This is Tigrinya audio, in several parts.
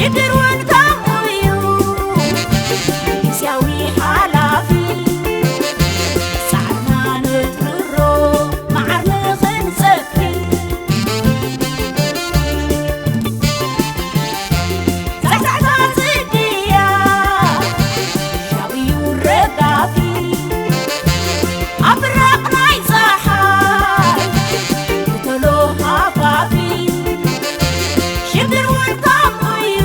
ሽግር እውን ከምኡ እዩ ግዝያዊ ሓላፊ። ጻዕርና ንጥርሮ መዓር ንኽንጸፊ። ዛሕዛሕታ ጽድያ ሻውዩ ረጋፊ። ኣብ ብራቕ ናይ ጸሓይ ብቶሎ ሃፋፊ። ሽግር እውን ከምኡ እዩ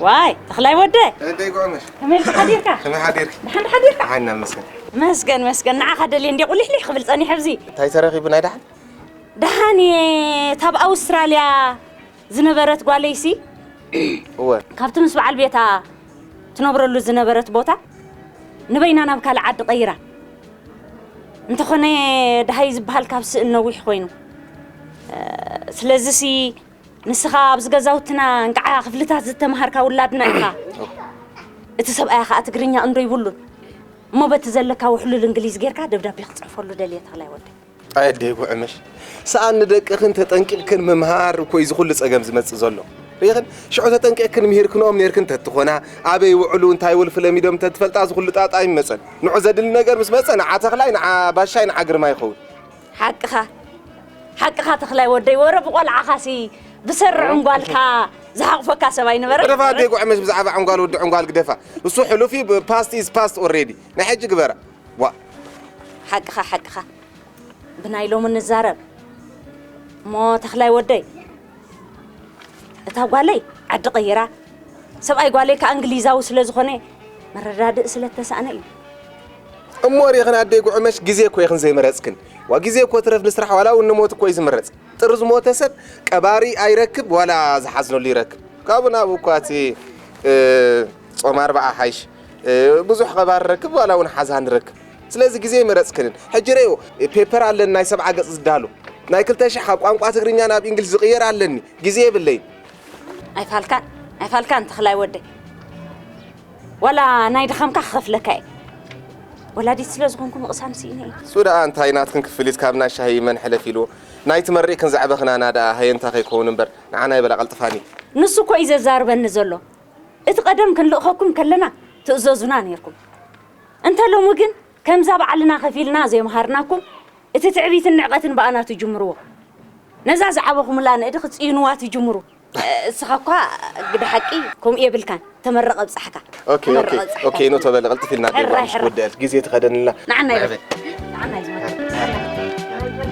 ዋይ ተኽላይ ወደ፣ እንደይ ጎመሽ። ከመይ ሓዲርካ? ከመይ ሓዲርካ? ደሓን ሓዲርካ? ሓና መስገን። መስገን መስገን። ንዓኻ ደልየ እንደ ቁሊሕሊሕ ክብል ጸኒሐ ኣብዚ። እንታይ ተረኺቡ ናይ ደሓን? ደሓን እየ። ታብ ኣውስትራልያ ዝነበረት ጓለይሲ እወ። ካብቲ ምስ በዓል ቤታ ትነብረሉ ዝነበረት ቦታ ንበይና ናብ ካልእ ዓዲ ቀይራ። እንተኾነ ደሃይ ዝበሃል ካብ ስእን ነዊሕ ኮይኑ። ስለዚሲ ንስኻ ኣብዚ ገዛውትና እንቃዓ ክፍልታት ዝተምሃርካ ውላድና ኢኻ። እቲ ሰብኣያ ኸኣ ትግርኛ እንዶ ይብሉን። እሞ በቲ ዘለካ ውሕሉል እንግሊዝ ጌርካ ደብዳቤ ክጽሕፈሉ ደልየ ተኽላይ ወደይ። ኣየ ኣደይ ጉዕመሽ፣ ሰኣን ንደቅኽን ተጠንቂቕክን ምምሃር እኮ እዩ እዚ ኩሉ ጸገም ዝመጽእ ዘሎ። ርኢኽን? ሽዑ ተጠንቂቕክን ምሂርክንኦም ኔርክን ተትኾና፣ ኣበይ ይውዕሉ፣ እንታይ ወልፊ ለሚዶም ተትፈልጣ እዚ ኩሉ ጣጣ ኣይመጸን። ንዑ ዘድሊ ነገር ምስ መጸ ንዓ ተኽላይ፣ ንዓ ባሻይ፣ ንዓ ግርማ ይኸውን። ሓቅኻ ሓቅኻ ተኽላይ ወደይ፣ ወረ ብቖልዓኻሲ ብሰሪ ዕንጓልካ ዝሓቕፈካ ሰብ ኣይነበረን። ግደፋ ኣደይ ጉዕመሽ፣ ብዛዕባ ዕንጓል ወዲ ዕንጓል ግደፋ። እሱ ሕሉፍ እዩ፣ past is past already። ናይ ሕጂ ግበራ። ዋ ሓቅኻ ሓቅኻ ብናይ ሎሚ ንዛረብ እሞ ተኽላይ ወደይ፣ እታ ጓለይ ዓዲ ቀይራ፣ ሰብኣይ ጓለይ ከኣ እንግሊዛዊ ስለ ዝኾነ መረዳድእ ስለ እተሳእነ እዩ። እሞ ርኢኽን ኣደይ ጉዕመሽ፣ ግዜ እኮ ኢኽን ዘይመረጽክን። ዋ ግዜ እኮ ትረፍ ንስራሕ ዋላ እውን ንሞት እኮ እዩ ዝምረጽ። ጥሪ ዝሞተ ሰብ ቀባሪ ኣይረክብ ዋላ ዝሓዝነሉ ይረክብ። ካብኡ ናብኡ እኳ እቲ እ፣ ጾም ኣርብዓ ሓይሽ እ፣ ብዙሕ ቐባሪ ረክብ ዋላ እውን ሓዛን ረክብ። ስለዚ ግዜ ይመረጽክንን። ሕጂ ረዮ ፔፐር ኣለኒ ናይ ሰብዓ ገጽ ዝዳሎ ናይ ክልተ ሽሕ ካብ ቋንቋ ትግርኛ ናብ እንግሊዝ ዝቕየር ኣለኒ። ግዜ የብለይን። ኣይፋልካን ኣይፋልካን ተኽላይ ወደይ። ዋላ ናይ ድኻምካ ክኸፍለካ እየ። ወላዲት ስለ ዝኾንኩ ምቕሳን ስኢነ እየ። እሱ ደኣ እንታይ ናትክን ክፍሊት ካብ ናይ ሻሂ መን ሕለፍ ኢልዎ። ናይቲ መሪቕክን ዘዕበኽናና ደኣ ሃየንታ ከይከውን እምበር ንዓና ይበላ ቀልጥፋኒ። ንሱ እኮ እዩ ዘዛርበኒ ዘሎ። እቲ ቀደም ክንልእኸኩም ከለና ትእዘዙና ኔርኩም። እንተ ሎሚ ግን ከምዛ ባዕልና ከፊልና ዘይምሃርናኩም እቲ ትዕቢትን ንዕቐትን ብኣና ትጅምርዎ። ነዛ ዝዓበኹምላ ንእዲ ክትጽይንዋ ትጅምሩ። እስኻ እኳ ግደ ሓቂ ከምኡ የብልካን። ተመረቕ ኣብጻሕካ። ኦኬ ኦኬ ተመረቕ ኣብጻሕካ። ኦኬ ኖ ተበለ ቀልጥፍ ኢልና ሕራይ፣ ደርባ ምስ ሕራይ። ወደል ግዜ ተኸደንልና። ንዓና ይበል። ንዓና ይበል። ንዓና ይበል።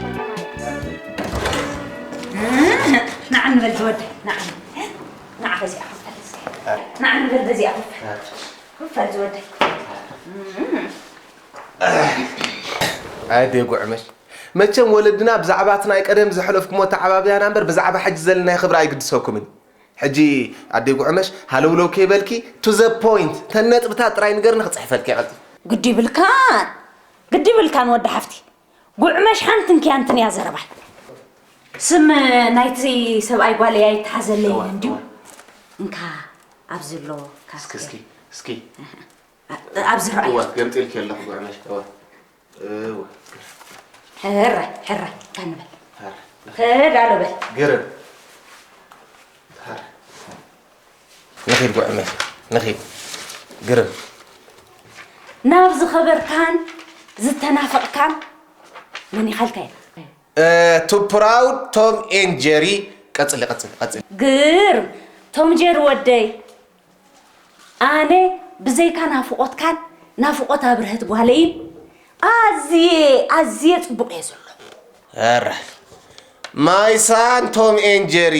ንዓ ንበል ዝወደ። ንዓ ንዓ በዚኣ ክፈል። ንዓ ንበል በዚኣ ክፈል። ክፈል ዝወደ። ኣደ ጉዕመሽ መቸም ወለድና ብዛዕባ እቲ ናይ ቀደም ዘሕለፍኩሞ ተዓባብያና እምበር ብዛዕባ ሕጂ ዘለናዮ ክብሪ ኣይግድሰኩምን። ሕጂ ኣደ ጉዕመሽ ሃለውለው ከይበልኪ to the point ተን ነጥብታት ጥራይ ንገርኒ ክጽሕፈልኪ ቀልጢፍ። ግዲ ብልካን ግዲ ብልካን ወዲ ሓፍቲ። ጉዕመሽ ሓንትን ኪያንትን እያ ዘረባይ። ስም ናይቲ ሰብኣይ ጓለይ ኣይተሓዘለይን እንድዩ። እንካ ኣብዚ ኣሎ እስኪ እስኪ እስኪ ኣብዚ ረኣዮ። እወ ገምጢልኪ ኣለኹ ጉዕመሽ እወ እወ ሕራይ ሕራይ እንታይ ንበል። ሕራይ ሕራይ ዳሎ በል። ግርም ሕራይ ንኺድ ጉዕመሽ ንኺድ ግርም ናብ ዝኸበርካን ዝተናፈቕካን መን ይኸልካ እየ። ቱ ፕራውድ ቶም ኤን ጀሪ ቀጽሊ ቀጽሊ ቀጽሊ። ግርም ቶም ጀሪ ወደይ ኣነ ብዘይካ ናፍቖትካን ናፍቖት ኣብርሀት ጓለይን ኣዝየ ኣዝየ ጽቡቕ እየ ዘሎ። ኧረ my son ቶም and ጀሪ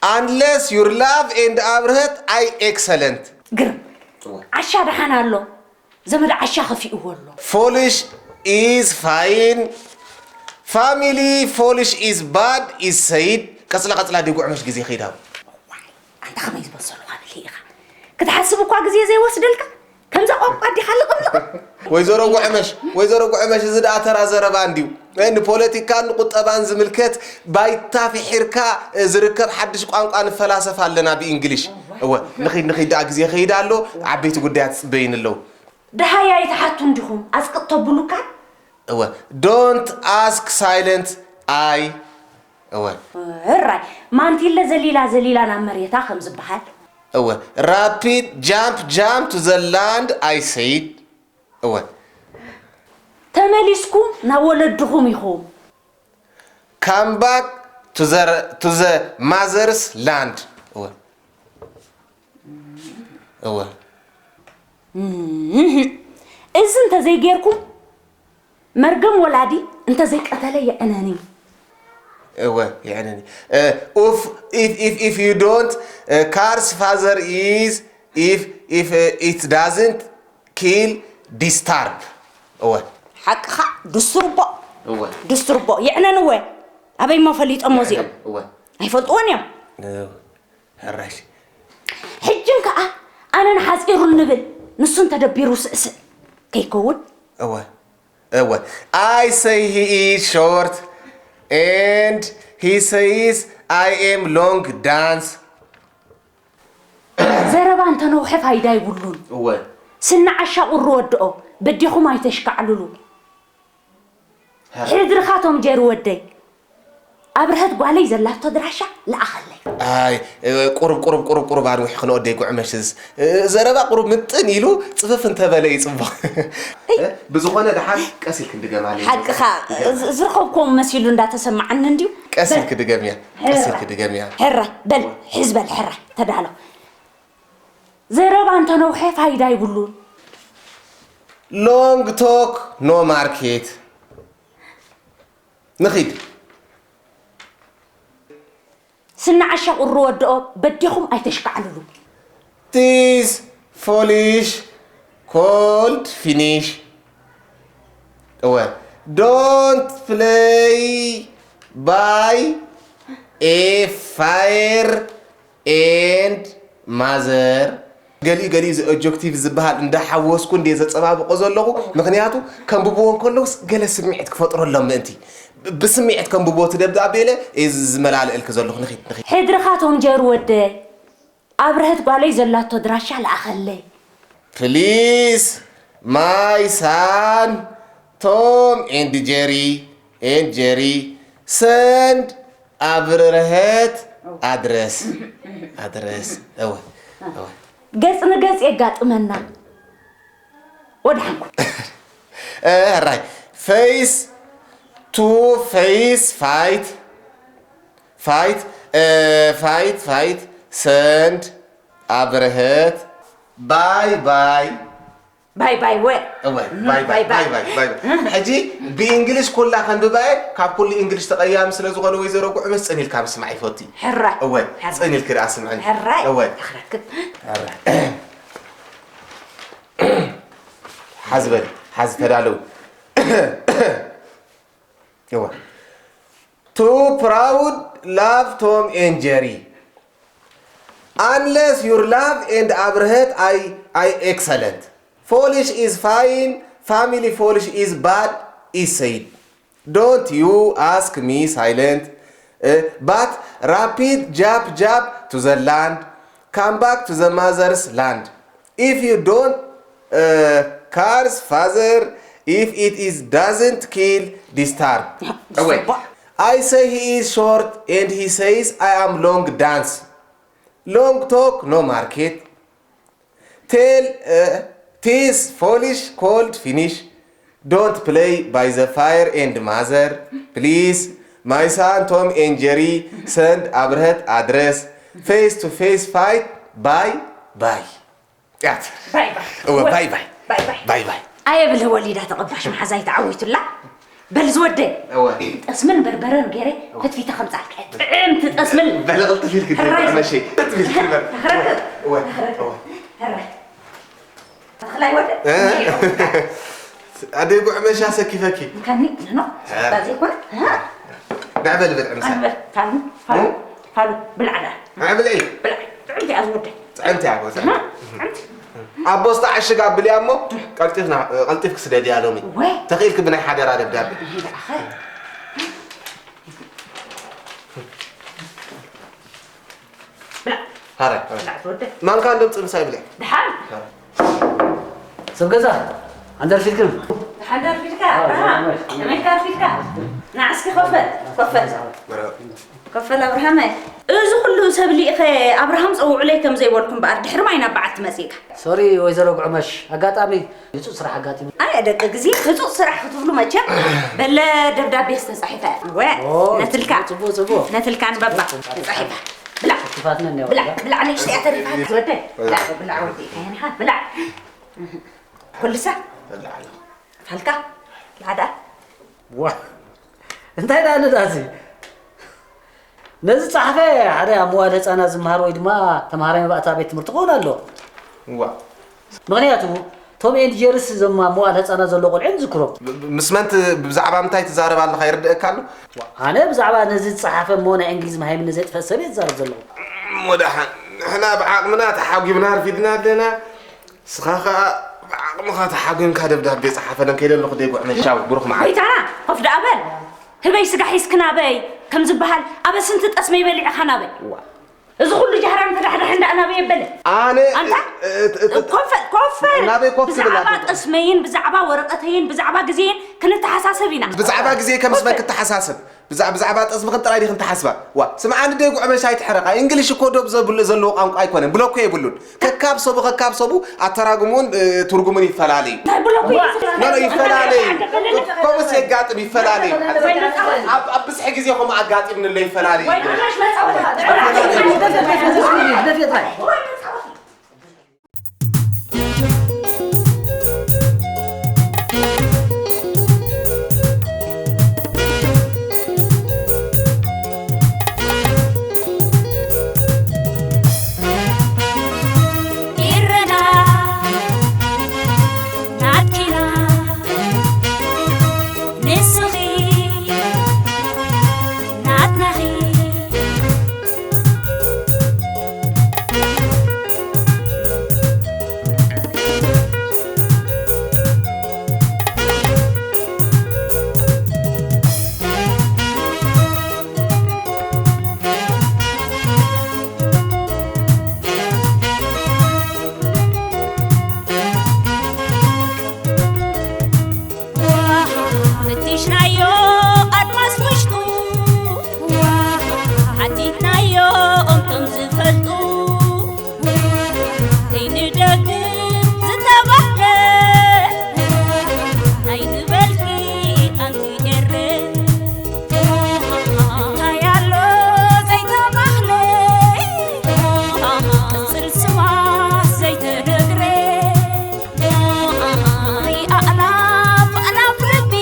unless your love and ኣብርሀት I excellent። ግርም ዓሻ ደሓን ኣሎ። ዘመድ ዓሻ ከፊእዎ ኣሎ። Foolish is fine. Family foolish is bad is said. ቀጽላ ቀጽላ ዲጉዕ መሽ ግዜ ኸይዳው። ኣንታ ከመይ ዝበሰሉ ብል ኢኻ ክትሓስብ እኳ ግዜ ዘይወስደልካ ከምዛ ቋንቋ ዲኻ ልቕምልቕ። ወይዘሮ ጉዕመሽ ወይዘሮ ጉዕመሽ እዚ ደኣ ተራ ዘረባ እንድዩ። ንፖለቲካን ንቁጠባን ዝምልከት ባይታ ፍሒርካ ዝርከብ ሓድሽ ቋንቋ ንፈላሰፍ ኣለና ብእንግሊሽ። እወ ንኺድ ንኺድ ደኣ ግዜ ኸይድ ኣሎ። ዓበይቲ ጉዳያት ይጽበዩኒ ኣለዉ። ደሃይ ኣይትሓቱ እንዲኹም ኣጽቅጥ ተብሉካ። እወ don't ask silent I እወ። ሕራይ ማንቲለ ዘሊላ ዘሊላ ናብ መሬታ ከም ዝበሃል። እወ rapid jump jump to the land I said እወ። ተመሊስኩም ናብ ወለድኹም ኢኹም። Come back to the to the mother's land እወ። እወ። እዚ እንተዘይጌርኩም መርገም ወላዲ እንተዘይቀተለ የዕነኒ። እወ፣ ይዕነኒ። Uh, if, if, if, if you don't, uh, curse father is, if, if, uh, it doesn't kill, disturb. እወ። ሓቅኻ። ድስቱርቦ። እወ። ድስቱርቦ። ይዕነንወ። ኣበይ እሞ ፈሊጦሞ እዚኦም? እወ። ኣይፈልጥዎን እዮም። እወ። ሕራሽ። ሕጅን ከኣ ኣነን ሓጺሩ ንብል፣ ንሱን ተደቢሩ ስእስእ ከይከውን። እወ፣ እወ። I say he is short and he says I am long, dance. ዘረባ እንተነውሐ ፋይዳ ይብሉን። እወ። ስኒ ዓሻ ቁሪ ወድኦ፣ በዲኹም ኣይተሽካዕልሉ። ሕድርኻ ቶም ጀሪ ወደይ። ኣብርሀት ጓለይ ዘላቶ ድራሻ ለኣኸለይ። ኣይ፣ ቁሩብ፣ ቁሩብ፣ ቁሩብ፣ ቁሩብ ኣንዊሕክን ወደይ ጉዕመሽ፣ እዚ ዘረባ ቁሩብ ምጥን ኢሉ ጽፍፍ እንተበለ እዩ ጽቡቕ። እይ። ብዝኾነ ደሓን ቀስ ኢልክን ድገማለይ። ሓቅኻ፣ ዝ-፣ ዝረኸብክዎም መሲሉ እንዳተሰማዓኒ እንድዩ። ቀስ በል። ኢልኪ ድገምያ፣ ቀስ ሕራይ። ኢልኪ ድገምያ። ሕራይ፣ በል፣ ሕዝ በል፣ ሕራይ፣ ተዳሎ። ዘረባ እንተነውሐ ፋይዳ ይብሉን። Long talk, no market. ንኺድ። ስኒ ዓሻ ቁሪ ወድኦ፣ በዲኹም ኣይተሽካዕልሉ። This foolish cold finish. እወ። Don't play by a fire and mother. ገሊኡ ገሊኡ እዚ ኦብጀክቲቭ ዝበሃል እንዳሓወስኩ እንደ ዘጸባብቆ ዘለኹ፣ ምኽንያቱ ከንብብዎ እንከለውስ ገለ ስምዒት ክፈጥረሎም ምእንቲ። ብ-፣ ብስምዒት ከንብብዎ እቲ ደብዳቤ ኢለ እዚ ዝመላልእልኪ ዘለኹ። ንኺድ፣ ንኺድ። ሕድርኻ ቶም ጀሩ ወደይ። ኣብርሀት ጓለይ ዘላቶ ድራሻ ለኣኸለይ። Please, my son, Tom and Jerry, and Jerry, send ኣብርሀት ኣድረስ፣ ኣድረስ። እወ፣ እወ። ገጽ ንገጽ የጋጥመና። ወድሓንኩም። እ፣ ሕራይ። Face to face fight. Fight, እ፣ fight, fight, send ኣብርሀት፣ ባይ ባይ። ባይ ባይ ወ። እወ፣ ባይ ባይ፣ ባይ ባይ፣ ባይ ባይ። ሕጂ ብእንግሊሽ ኩላ ከንብባየ፣ ካብ ኩሉ እንግሊሽ ተቐያሚ ስለ ዝኾነ ወይዘሮ ጉዕመሽ ጽን ኢልካ ምስማዕ ይፈቱ። ሕራይ። እወ፣ ሕራይ። ጽን ኢልኪ ደኣ ስምዕኒ። ሕራይ። እወ። ኣኽረክብ። ሕራይ። ሓዚ በል፣ ሓዚ ተዳለው። እወ። Too proud, love Tom and Jerry. Unless your love and ኣብርሀት I, I excellent. Foolish is fine, family foolish is bad, is said. Don't you ask me silent, uh, but rapid jump, jump to the land, come back to the mother's land. If you don't, uh, curse father, if it is doesn't kill, disturb. Wait. I say he is short and he says I am long, dance. Long talk, no market. Tell, uh, this foolish cold finish. Don't play by the fire and mother, please. My son Tom and Jerry send ኣብርሀት ኣድረስ። Face to face fight, bye bye. ያት። ባይ ባይ። እወ፣ ባይ ባይ። ባይ ባይ። ባይ ባይ። ኣየብልህ ወሊዳ ተቐባሽ መሓዛይ ተዓዊቱላ። በል ዝወደይ። እወ። ጠስምን በርበረን ገይረ እወ። ፈትፊተ ከምጻልካ። ጥዕምቲ ጠስምን። በለ ቅልጥፍ ኢልክ ሕራይ። መሸ። ቅልጥፍ ኢልክ በል። ተኽረክብ። እወ። ተኽረክብ። እወ። ሕራይ። ተኽላይ ወደ። እ? ኣደይ ጉዕመሻ ሰኪፈኪ። ከኒ፣ ኖ፣ እ። ባዜ ኮን። እ? ንዕበል በል ዕምሳ። ኣንበር፣ ፋሉ፣ ፋሉ፣ እ? ፋሉ፣ ብልዓ ደኣ። ንዕበል እይ። ብልዓ። ጥዕምቲ እያ ዝወደይ። ጥዕምቲ እያ፣ ወሰን። እ? ጥዕምቲ። ኣብ ቦስጣ ዕሽግ ኣብልያ እሞ፣ ቀልጢፍና፣ ቀልጢፍክ ስደድያ ሎሚ። ወይ። ተኽኢልክ ብናይ ሓደራ ደብዳቤ። ይሄ ደኣ ኸ። ብላዕ። ሃረ፣ ሃረ። ብላዕ ትወደ። ማንካ እንደምጽእ ምሳይ ብልዕ። ደሓን። ሃረ። ሰብ ገዛ፣ ኣንደርፊልክን። ደሓን ደርፊልካ፣ ኣዎ፣ ኣብርሃም። ደሓን። ከመይካ ኣርፊልካ? ንዓ እስኪ ኮፈል፣ ኮፈል። መርሃባ። ኮፈል ኣብርሃመ። እዚ ኩሉ ሰብ ሊኢኸ ኣብርሃም ጸውዑለይ ከም ዘይበልኩ እምበኣር ድሕሪ ማይ ናብ በዓል ትመጺእካ። ሶሪ ወይዘሮ ጉዕመሽ፣ ኣጋጣሚ ህጹጽ ስራሕ ኣጋጢሙ። ኣየ ደቂ ግዜ ህጹጽ ስራሕ ክትብሉ መቸም በለ ደብዳቤ ዝተጻሒፈ እያ። ወ፣ ኦ፣ ነትልካ። ጽቡቕ፣ ጽቡቕ። ነትልካ ንበባ ተጻሒፋ። ብላዕ። ትፋትና እንዲያ ብላዕ፣ ወላ። ብላዕ ንእሽተይ እያ ተሪፋ። ወደ። ብላዕ፣ ብላዕ ወዲ። ከየንኻ፣ ብላዕ። ኩልሳ። ብላዕ ኣለኹ። ፋልካ። ብላዕ ደኣ። ዋ። እንታይ ደኣ ንዳዚ? ነዚ ጸሓፈ ሓደ ኣብ መዋእለ ህጻናት ዝመሃር ወይ ድማ ተምሃራይ መባእታ ቤት ትምህርቲ ክኸውን ኣለዎ። እዋ ምኽንያቱ ቶም ኤንድ ጀርስ እዞም ኣብ መዋእለ ህጻናት ዘለዉ ቆልዑ እዮም ዝዝክሮም። ብ- ብ- ምስ መን ት- ብዛዕባ ምንታይ ትዛረብ ኣለኻ ይርድእካ ኣሎ? ኣነ ብዛዕባ ነዚ ዝጸሓፈ እሞ ናይ እንግሊዝ መሃይምነት ዘጥፈእ ሰብ እየ ዝዛረብ ዘለኹ። እሞ ደሓን ንሕና ብዓቕምና ተሓጒብና ኣርፊድና ኣለና። ንስኻ ኸኣ ብዓቕምኻ ተሓጒምካ ደብዳቤ ጸሓፈለን ከይደ ኣለኹ ደይ ጉዕመሻው ብሩኽ መዓልቲ። ጎይታና ኮፍ ደኣ በል። ህበይ ስጋ ሒዝክን ኣበይ ከም ዝበሃል ኣበ ስንቲ ጠስመይ በሊዕኻ ናበይ። እዚ ኩሉ ጃህራን ፈዳሕዳሕን ደኣ ናበይ የበለ? ኣነ ኣንታ እ- እ- እ- ኮፈል ኮፈል ናበይ ኮፍ ትብል ብዛዕባ ኣደይ? ጠስመይን ብዛዕባ ወረቐተይን ብዛዕባ ግዜን ክንተሓሳሰብ ኢና። ብዛዕባ ግዜ ከም ስመን ክትሓሳስብ ብዛ- ብዛዕባ ጠስምኽን ጥራይ ዲኽን ትሓስባ? ዋ ስምዓኒ ደይ ጉዕመሻ ኣይትሕረቓ። እንግሊሽ እኮ ዶብ ዘብሉ ዘለዎ ቋንቋ ኣይኮነን። ብሎኮ የብሉን። ከካብ ሰቡ ከካብ ሰቡ ኣተራጉሙን እ፣ ትርጉሙን ይፈላለዩ። እንታይ ብሎኮ እዩ ዝፍላለ? ኖ ኖ ይፈላለዩ። ከምኡስ የጋጥም ይፈላለዩ። ኣብ ኣብ ብዝሒ ግዜ ከምኡ ኣጋጢምኒ ኣሎ ይፈላለዩ። ኢረና ናትኪና ንስኺ ናትናኺ። ፈቲሽናዮ ኣድማስ ውሽጡ ሓቲትናዮ እምቶም ዝፈልጡ ከይንደግም ዝተባህለ ናይ ዝበልኪ ኣንቲ ኤረ እንታይ ኣሎ ዘይተባህለ ቅጽል ስማ ዘይተነግረ ኣእላፍ ኣእላፍ ልቢ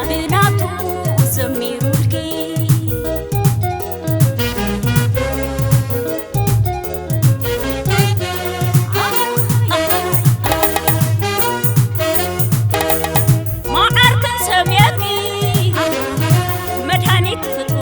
ብናቱ ዘሚሩልኪ። መዓር ክንሰምየኪ መድሃኒት ፍጥረት